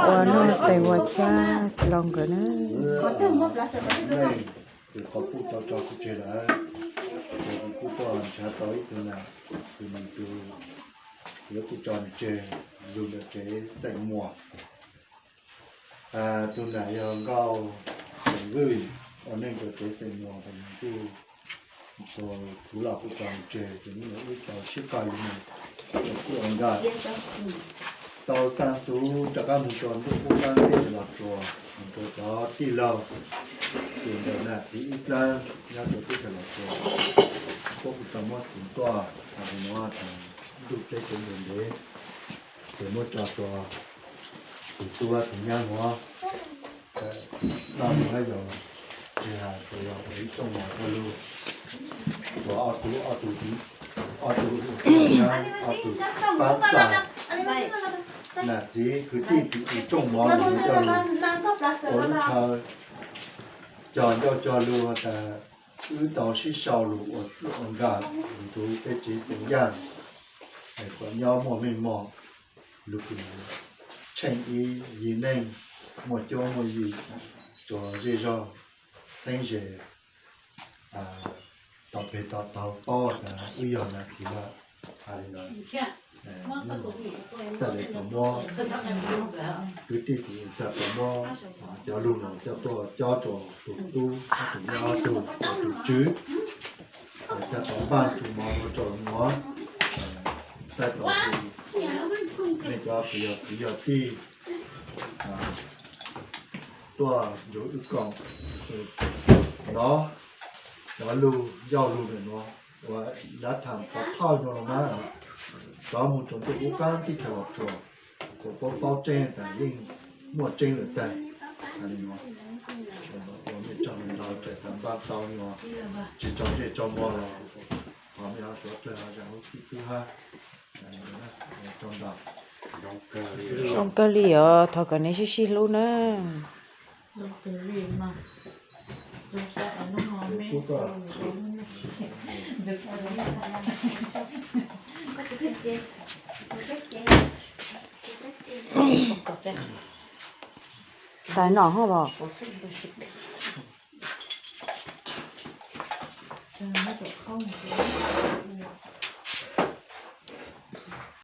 Ua noj tes ua thiab txiv laus nkawd na. Tus qhov kuj tso tso kuv tseg lawm, ces kuv kuj tuaj nrhav tau ib tug nam, tus nam tus txiv kuj tso nws tseg, lug ntawm tsev xeem Muas. Tus nam yog Nkauj Xeem Vwj, ua neej rau tsev xeem Muas, tus nam kuj, tus txiv los kuj tso nws tseg, ces hnub no wb tau sib qawg li no, ua txij ua nkawm tau xa xov rov qab mus rau ntuj qub qab teb chaws Los Tsuas, mus rau cov tij laug, ces ntawm nam txiv ib plab nyob rau teb chaws Los Tsuas, kuj tau muab xov tuaj hais tias ntuj teb tsev ntev ntev, ces muab tso rau tus tub tus nyab nuav. Noj mus na yog, tsis hais tsuas yog ib rooj mov rau lug, tsuas ob tug, ob tug, ob tug nyab, ob tug pab txais nam txiv kwv tij tus ib rooj mov lug rau lug ua lub chaw cog ncauj cog lug tas wb tau sib sau lug ua txij ua nkawm, ntug peb tsev xeem Yaj, es kom nyob muaj meej mom, lug kws tsheej ib yig neej, muaj cuab muaj yig, tsuas zej zog txheeb ze, tau peg tau taug paub tas wb yog nam txiv lawm. Hais li ntawd, txhaj le tau muab kwv tij tus txhaj tau muab cov lug no coj tuaj cob rau tus tub, tus nyab, tus, tus tswv, txhaj tau npaj tsu mov rau nuav, txhaj tau nej cov kwv yog kwv yog tij tuaj nrug wb koom nov cov lug ncauj lug ntawm nuav, uas dav tham qhov thawj no los mas rov mus rau ntuj qub qab teb chaws Los Tsuas, kuas paub paub tseeb tas yeej muaj tseeb lawm tag. Hais li no, ua mej tsaug ntau, txawm tas npaj tau no tsis tsaug zej tsaug mov los thov mej ho suav dlawg ho zam lub txim pub hab. Zoo kawg li os, thov kom neb sib sib hlub na. Tais no hos los.